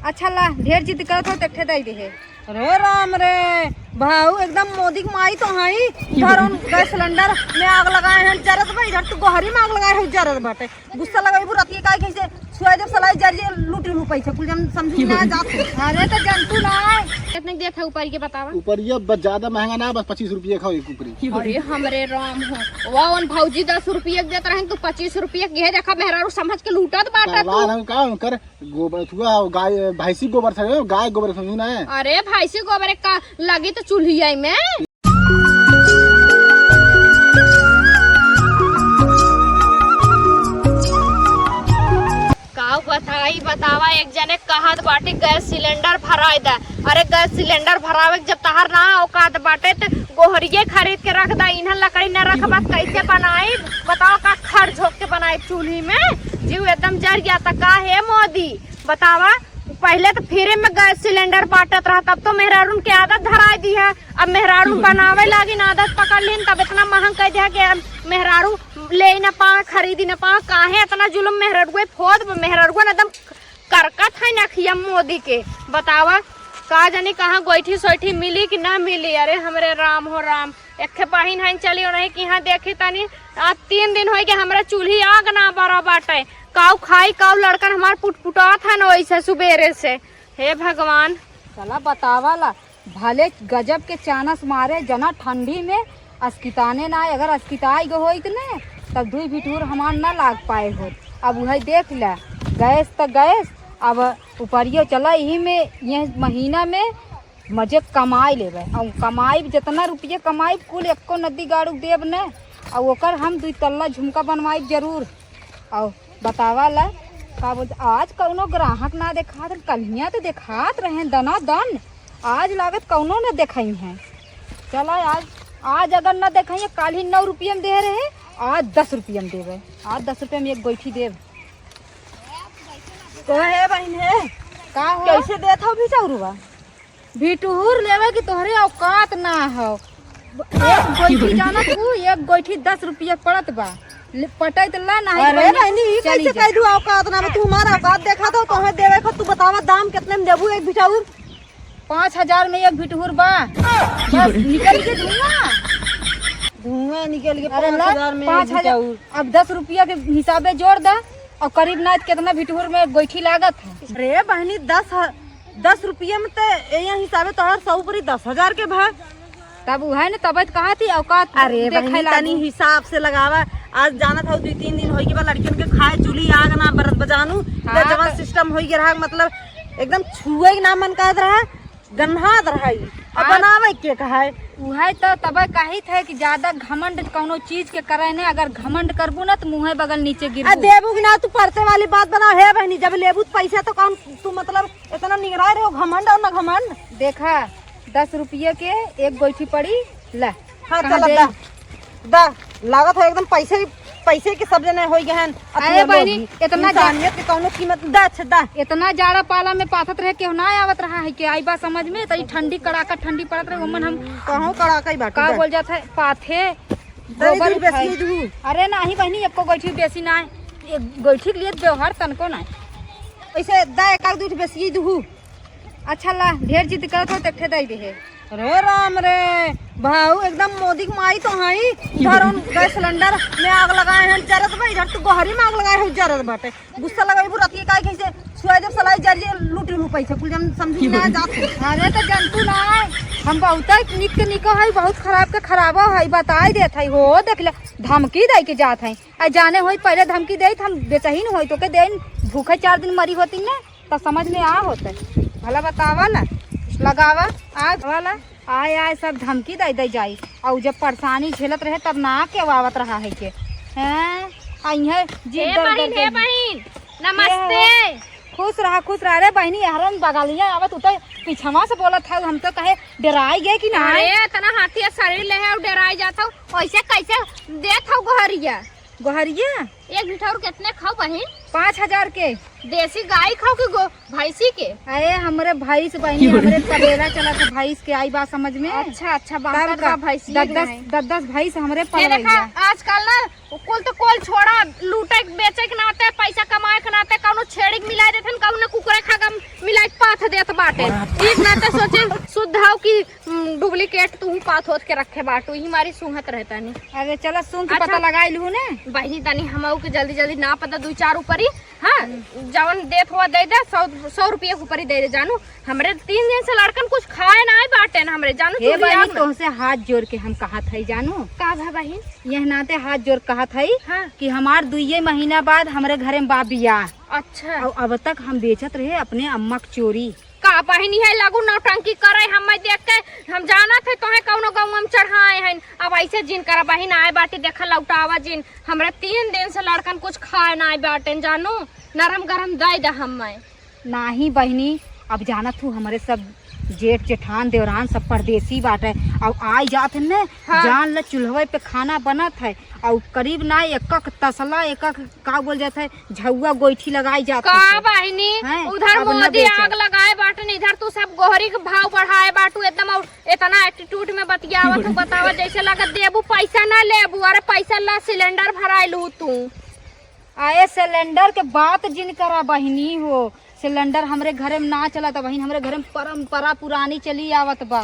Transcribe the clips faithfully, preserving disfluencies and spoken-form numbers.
अच्छा ला, ढेर जिद करत हो, त एक ठे दे दे है। अरे राम रे, भाऊ एकदम मोदी के माई तो हई। इधर उन गैस सिलेंडर में आग लगाए हैं, जरत बा, इधर तू गोहरी में आग लगाए हो, जरत बाटे। गुस्सा लगाई बुरा, रतिया काहे कैसे छुआ जब सलाई जरिए लूट लू पैसा, कुल जन समझू ना जात हो। अरे तो जनतू ना है। कितने के देत है ऊपर, ये बतावा। ऊपर ये बस ज्यादा महंगा ना, बस पच्चीस रुपये खाओ एक ऊपरी। अरे हमरे राम हो, वाह, उन भौजी दस रुपये के देत रहे, तू पच्चीस रुपये के, ये देखा मेहरारू समझ के लूटत बाटा तू। हम का उनकर गोबर, थुआ हो, गाय, भैंसी गोबर से, गाय गोबर समझू ना है। अरे भैंसी गोबर का लगी तो चूल्हिया में। का बताई, बतावा, एक जने कहत बाटे गैस सिलेंडर भराए दा। अरे गैस सिलेंडर भरावे के जब तहार ना औकात बाटे त गोहरिये खरीद के रख दा। इन्हन लकड़ी न रखबा त कैसे बनाई? बतावा का खर झोंक के बनाई चूल्ही में? जीव एकदम जर गया त का हे मोदी? बतावा, पहिले त फ्री में गैस सिलेंडर बांटत रहा, तब तो मेहरारून के आदत धराई दी है। अब मेहरारू बनावे लागिन, आदत पकड़ लीन, तब इतना महंग कह दिया कि अब मेहरारू ले ही ना पावे, खरीद ही ना पावे। काहे इतना जुलम मेहरारुए फोद, मेहरारुआ न एकदम करकत है नखिया मोदी के। बतावा, का जानी कहाँ गोइठी सोइठी मिली कि ना मिली। अरे हमरे राम हो राम, एक ठे बहिन है, चली उन्हें कि यहाँ देखी तनी। आज तीन दिन होई कि हमरा चूल्ही आग ना बरा बाटे। काऊ खाई, काऊ लड़कन हमार पुटपुटात है न वैसे सुबेरे से। हे भगवान। चला बतावा ला, भले गजब के चानस मारे जना ठंडी में, अस्किताने ना, अगर अस्किताई गो होइत ने, तब दुई भिटूर हमार ना लाग पाए होत। अब उहे देख ले, गैस त गैस, अब उपरियो चला, यही में, ये महीना में मजे कमाई लेबे। अब कमाई जितना रुपये कमाई, कुल एको नदी गाड़ू देब ने, और ओकर हम दुई तल्ला झुमका बनवाई जरूर। और बतावा ला, का बोलते, आज कौनो ग्राहक ना देखात, कल्हिया तो देखात रहे दना दन, आज लागत कौनो ना देखाई है। चला आज, आज अगर ना देखाई, काल ही नौ रुपये में दे रहे, आज दस रुपये में देबे, आज दस रुपये में एक गोइठी देब। तो हे बहिन हे, का हो? कैसे देत हो भिटहुरवा? भिटहुर लेवे की तोहरे औकात ना हो। एक गोइठी जानत हूँ, एक गोइठी दस रुपया पड़त बा। ले, पटाई त ला, नाही अरे बहिनी, बहिनी, ई चली कैसे जा। कह दू औकात ना में? तू हमारा औकात देखा दो, तोहे देवे को तू बतावा दाम कितने में देबू एक भिटहुर? पाँच हजार में एक भिटहुर बा। बस निकल के धुआं। धुआं निकल के अरे पाँच हजार में एक भिटहुर। अब दस रुपया के हिसाबे जोड़ दा और करीब ना कितना भिटहुर में गोइठी लागत है। अरे बहिनी, दस ह-, दस रुपया में त ये हिसाबे तोहर सौ परी दस हजार के भा। तब उहे न, तबे त कहा थी औकात अरे देखे बहिनी, लागू। तनी हिसाब से लगावा। आज जानत हौ, दुई तीन दिन होई गए बा लड़कियन के खाए चूल्ही आग ना बरत बजानू। हाँ, जवन त सिस्टम होई गए रहा, मतलब एकदम छुए के ना मन करत रहा, गन्हात रहा ई। अब हाँ। बनावे के कहा है? उहे त तबे कहित है कि ज्यादा घमंड कौनो चीज के करे ने, अगर घमंड करबू ना त मुँहे बगल नीचे गिरबू। आ देबू कि ना, तू परते वाली बात बना। हे बहिनी, जब लेबू त पैसा तो कौन तू मतलब इतना निगराए रहो, घमंड और ना घमंड। देखा, दस रुपये के एक गोइठी पड़ी, ले। हाँ, कहाँ चला दे? दा, दा, लागत है एकदम पैसे, पैसे के सब जने होई गए हैं। अरे बहिनी, इतना जा- इंसानियत के कौनो कीमत, दा, अच्छा, दा। इतना जाड़ा पाला में पाथत रहे, केहू ना आवत रहा है कि आई बा समझ में, इतनी ठंडी, कड़ाका ठंडी पड़त रहे, ओमन हम कहूँ कड़ाका ही बाटे, का दा। बोल जात है, पाथे, दे गोबर दू, उठाई। बेसी दू। अरे नाही बहिनी, एको गोइठी बेसी ना है, एक गोइठी के लिए व्यवहार तनको ना है। ऐसे दा, एक आध दू बेसी दू। अच्छा ला, ढेर जिद करत हो, त एक ठे दे दे है। अरे राम रे, भाऊ एकदम मोदी के माई तो हई। इधर उन गैस सिलेंडर में आग लगाए हैं, जरत बा, इधर तू गोहरी में आग लगाए हो, जरत बाटे। गुस्सा लगाई बुरा, रतिया काहे कैसे सुआ जब सलाई जरिए लूट लू पैसा, कुल जन समझू ना जात हो। अरे तो जनतू ना है, हम बहुत निक के निको है, बहुत खराब के खराबो है, बताई देत है हो, देख ले, धमकी दे के जात है। आ जाने होई पहले धमकी देई त हम बेचही न होई, तोके देई न, भूखे चार दिन मरी होती न, त समझ में आ होते। भला बतावा ना, लगावा, आग वाला, आए, आए सब धमकी दे दे जाई। और जब परेशानी झेलत रहे तब ना के आवत रहा है के। हैं? आ इहे जिद हे दर दर बहिन, हे के बहिन, नमस्ते। खुश रहा, खुश रहा। अरे बहिनी, यहरन बगलिया आवत, उ तो पीछवा से बोलत है, हम तो कहे डराई गए कि ना। अरे, इतना हाथी शरीर ले है, डराई जात हो, ऐसे कैसे देत हो गोहरिया? गोहरिया? एक भिठौर कितने खाओ बहिन? पाँच हजार के। देसी गाय खाओ कि गो-, भैंसी के? अरे, हमरे भैंस बहिनी, हमरे तबेला चला था भैंस के, आई बात समझ में? अच्छा, अच्छा, तब बात का? बा भैंसिए दस, के दस, नहीं। दस, दस भैंस हमरे ये देखा, पलवैया। आजकल ना कुल तो कुल छोड़ा, लूटे के, बेचे के नाते, पैसा कमाए के नाते, कौनो छेड़ी के मिला देथन, कौनो कुकुरे खा के मिला के बाटे। ई ना तो सोचे शुद्ध हौ कि, हम्म, duplicate तू पाथ होत के रखे बाटू, ई मारी सूंघत रहता नहीं। अरे चला सूंघ के अच्छा। पता लगाई लू ने। बहिनी तनी हमऊ के जल्दी जल्दी ना पता दू चार ऊपरी, हाँ, हम्म। जवन देत हुआ दे दे, सौ, सौ रुपया के ऊपरी दे दे जानू। हमरे तीन दिन से लड़कन कुछ खाए ना बाटे ना हमरे जानू, हे चूल्हिया बहिनी, में। तोहसे हाथ जोड़ के हम कहत हई जानू। का भा बहिन? यह नाते हाथ जोड़ कहत हई हाँ। कि हमार दुइये महीना बाद हमरे घरे में बा बियाह। अच्छा। और अब तक हम बेचत रहे अपने अम्मा के चोरी। का बहिनी है लगू नौटंकी करे, हमें देख के हम जानत है तोहे कौनो गौवा में चढ़ाए हैं। अब ऐसे जिन करा बहिन, आए बाटी देखा लौटावा जिन। हमरा तीन दिन से लड़कन कुछ खाए ना बाटे जानू, नरम गरम दे दे हमें। नाही बहिनी, अब जानत हूँ हमरे सब जेठ जेठान देवरान सब परदेसी बाटे। अब आइ जात हन ने, हाँ। जान ले चूल्हवे पे खाना बनत है। और करीब ना एक एक तसला, एक एक का बोल जात है, झउआ गोइठी लगाई जात का है। बहिनी, हैं? उधर अब न मोदी बेचब। आग लगाए बाटन, इधर तू सब गोहरी के भाव बढ़ाए बाटू एकदम, और इतना attitude में बतियावत हो, बतावा जैसे लगत देबू पैसा ना लेबू। अरे पैसा ला, सिलेंडर भराए लू तू। अरे सिलेंडर के बात जिन करा बहिनी हो, सिलेंडर हमरे घरे में ना चलत बहिन, हमरे घरे में परंपरा पुरानी चली आवत बा।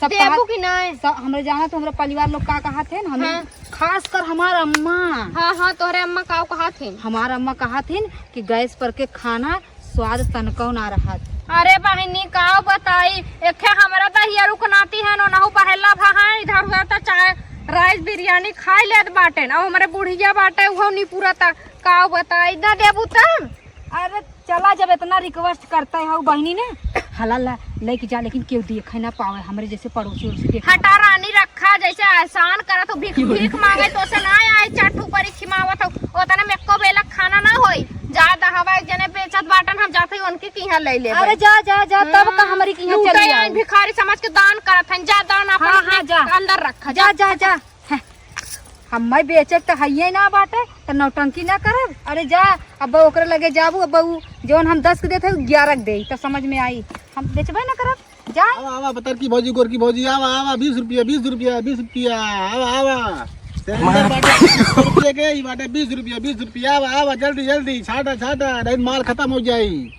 सब देबू कहत, कि नाय? सब हमरे जानत हो, हमरे परिवार लोग का कहत हैं, हमें हाँ। खास कर हमार अम्मा। हाँ, हाँ, तोहरे अम्मा का कहत हैं? हमार अम्मा कहत हैं कि गैस पर के खाना स्वाद तनको ना रहत। अरे बहिनी, का बताई, एखे हमरा त हियर उकनाती है, नोनहु पहला भा है, इधर उधर त चाहे राइस बिरयानी खाई लेत बाटेन, अब हमरे बुढ़िया बाटे, उहो नी पूरा त का बताई, ना देबू तब? अरे चला, जब इतना request करते हो बहिनी ने, हला ला, लेके जा, लेकिन केहू देखे ना पावे, हमरे जैसे पड़ोसी उड़ोसी देखे ना हटा पावे। रानी, रखा, जैसे एहसान करत हो, भीख, भीख मांगे तो से ना आए, चार ठो ऊपरी खिमावत हो, ओतने में एको बेला खाना ना होई। जा दहवा एक जने बेचत बाटन, हम जाते ही उनके किहाँ ले लेबे। अरे जा, जा, जा, तब का हम्म, हमरी किहाँ लूटे चली आए, आओ। भिखारी समझ के दान करत हन, जा दान अपन हाँ, अपने हाँ, जा। अंदर रखा, जा, जा। जा, जा। हैं, हम्मे बेचे के त हइये ना बाटे, त नौटंकी ना करब। अरे जा, अब ओकरे लगे जाबू, अब उ जौन हम दस के देत है, उ ग्यारह के देई, त समझ में आई। हम बेचबे ना करब, जा। आवा, आवा, पतरकी भौजी, गोरकी भौजी, आवा, आवा, बीस रुपया, बीस रुपया, बीस रुपया, आवा, आवा। सिलेंडर बाटे बीस रुपया के, ई बाटे बीस रुपया, बीस रुपया, आवा, आवा, जल्दी, जल्दी, छाटा, छाटा, नहीं माल खतम हो जाई।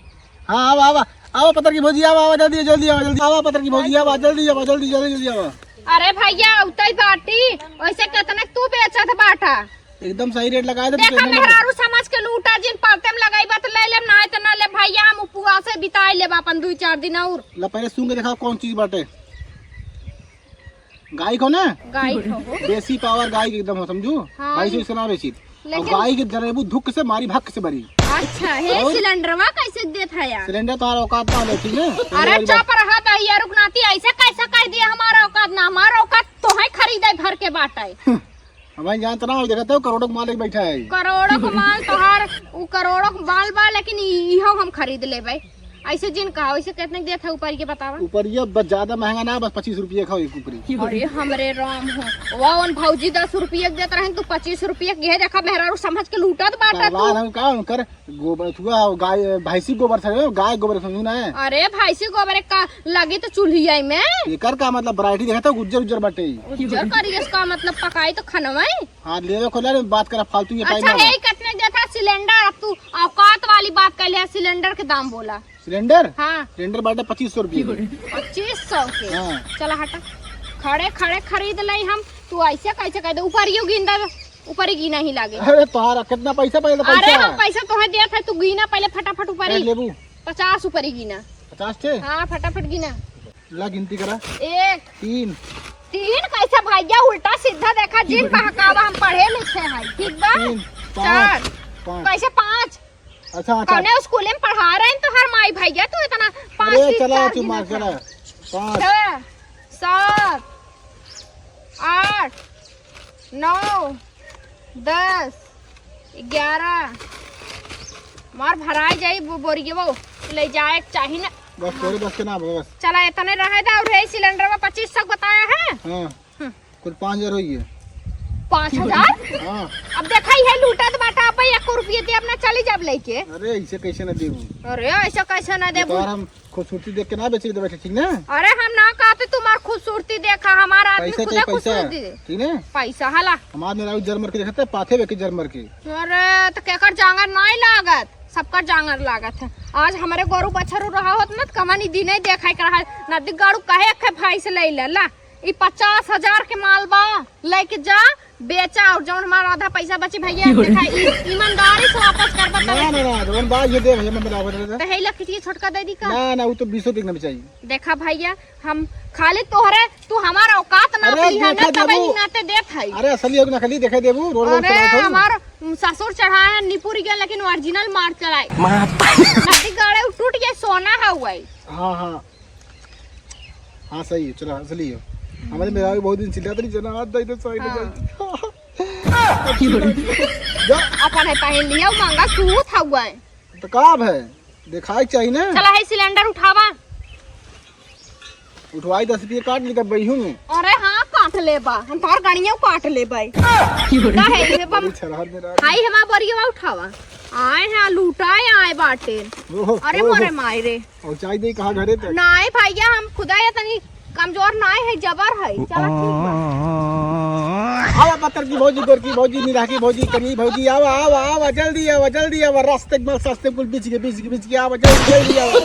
हाँ, आवा, आवा, आवा, पतरकी भौजी, आवा, आवा, जल्दी, जल्दी आवा, जल्दी आवा, पतरकी भौजी, आवा, जल्दी आवा, जल्दी, जल्दी, जल्दी आवा। अरे भैया, उतई बाटी, वैसे कितना तू बेचत बाटा? एकदम सही रेट लगाए दे, देखा, एकदम। मेहरारू समझ के लूटा जिन, परते में लगाई बात ले लेब, ना त ना ले भैया, हम उपवासे बिताए लेब अपन दुई चार दिन और। ला, पहले सूंघ के देखा कौन चीज बाटे। गाय को ना? गाय को हो। देसी पावर गाय के एकदम हो, समझू? हाँ। भाई से इसका नाम बेची। और लेकिन गाय के जरेबू धुक से मारी, भक से बरी। अच्छा, हे और? सिलेंडरवा कैसे देत है यार? सिलेंडर तोहार औकात ना हो, ठीक है? अरे चुप रहा, दहिया रुकनाती, ऐसे कैसे कह दिया हमारा औकात ना? हमारा औकात तो है खरीदे भर के बाटे। हमारे जानत ना हो, देखत हो, करोड़ों के मालिक बैठा है। करोड़ों के माल तोहार, उ करोड़ों के माल बा, लेकिन इ-, इहो हम खरीद लेबे। ऐसे जिन कहा, ऐसे कितने के देत है ऊपर, ये बतावा। ऊपर ये बस ज्यादा महंगा ना, बस पच्चीस रुपये का एक ऊपरी। अरे हमरे राम हो, वाह, उन भौजी दस रुपये के देत रहन, तू पच्चीस रुपये के, ये देखा, मेहरारू समझ के लूटत बाटा तू। तलवार हम का, उनकर गोबर थुआ हो, गाय, भैंसी गोबर से, गाय गोबर समझू ना है। अरे भैंसी गोबर का लगी तो चूल्हिया में। एकर का मतलब, variety देखा तो उज्जर उज्जर बाटे। उज्जर करियस का मतलब, पकाई तो खनवाई। हाँ, ले लो, खोला रे, बात करा, फालतू ये अच्छा, पाई ना। हे कितने देता सिलेंडर? अब तू औकात वाली बात कर ले, सिलेंडर के दाम बोला। सिलेंडर? हाँ। सिलेंडर बाटे पच्चीस सौ रुपये के। पच्चीस सौ के? हाँ। चला हटा, खड़े खड़े खरीद ले हम। तू ऐसे कैसे कह दे? ऊपर यू गिन दे, ऊपर ही गिना ही लागे। अरे तोहारा कितना पैसा, पहले अरे पैसा। हम पैसा तोहे दिया था, तू गिना पहले फटाफट ऊपर ए, ही। लेबू। पचास ऊपर ही गिना। पचास थे? हाँ, फटाफट गिना। ला गिनती करा। एक। तीन। तीन कैसे भैया, उल्टा सीधा देखा, जिन बहकावा, हम पढ़े लिखे हैं, ठीक बा? तीन, पाँच, चार। पाँच। कैसे पाँच? अच्छा, अच्छा। कौने स्कूल में पढ़ा रहे हैं तोहर माई भैया, तू इतना पाँच अरे, की चला, चार तू गिना मार, था। चला। पाँच। छह, सात, आठ, नौ, दस, ग्यारह। मार भराई जाई बो-, बोरियवो ले जाए के चाही ना। बस तोरे बस के ना बस। चला, इतने रहे दा, और यही सिलेंडर में पच्चीस सौ बताया है। हाँ। हम्म। कुल पाँच हजार होई है। पाँच हजार? हाँ। अब देखा, ये लूटत बाटा, अब एक रुपये दे, अपना चली जाब लेके। अरे, ऐसे कैसे ना देबू? अरे, ऐसे कैसे ना देबू? तोहार हम खूबसूरती देख के ना बेचे दे बैठे, ठीक ना? अरे, हम ना कहते तुम्हार खूबसूरती देखा, हमारा आदमी पैसा खुदे चाहिए, पैसा। खूबसूरती दे। ठीक ना? पैसा हला। हमार मेहरारू जर मर के देखते, पाथे बेके जर मर के। अरे, तो केकर जांगर नाई लागत? सबका जांगर लागत है। आज हमरे गोरू बछरू रहा होत ना, त कमनी दिने देखाई के रहा। नदी गाड़ू कहे अखे भाई से ले ले ला, ई पचास हजार के माल बा, लेके जा, बेचा, और जौन हमारा आधा पैसा बची भैया, देखा, ई-, ईमानदारी से वापस कर बता। ना, ना, ना, जौन बा, ये दे भैया, मैं मिलावत रहे। तो है लखिटिया छोटका दे दी का? ना, ना, वो तो बीसों तक ना चाहिए। देखा भैया, हम खाली तोहरे, तू हमारा औकात नाप अरे, लिहा ना, देखा तब देबू। ई नाते देत हई। अरे, असली हो नकली, देखा देबू, रोड, रोड अरे, चलावत हई। हमार ससुर चढ़ाए हैं निपुर गया, लेकिन ओरिजिनल मार चलाए। माता। नदी गाड़े उ टूट गए, सोना है हुआ है। हाँ, हाँ। हाँ, सही है, चला, असली है। हमारे मेहरारू बहुत दिन चिल्लात रही, जना हाथ दे दे, साइड में हाँ। जा। अपन है पहन लिया, वो महंगा सूत हुआ है। तो का अब है? दिखाई चाहिए ना। चला है सिलेंडर उठावा। उठवाई दस रुपये काट ली तब बही हूँ। अरे हाँ, काट ले बा, हम तोहर गणियों काट ले बा। का है ये बम? बड़ी छरहर में रह हाई हमार बरिया उठावा। आए हैं लूटाए आए बाटे। ओहो, अरे ओहो। मोरे माई रे। और चाय दे कहाँ घरे तक? नाय भैया, हम खुदा या तनी कमजोर नाय है, जबर है। चला ठीक बा। आवा पत्थर की भौजी, गोर की भौजी, निराह की भौजी, करिए भौजी, आवा, आवा, आवा, जल्दी आवा, जल्दी आवा, रास्ते में सस्ते कुल बिच के, बिच के, बिच के आवा, जल्दी, जल्दी आवा।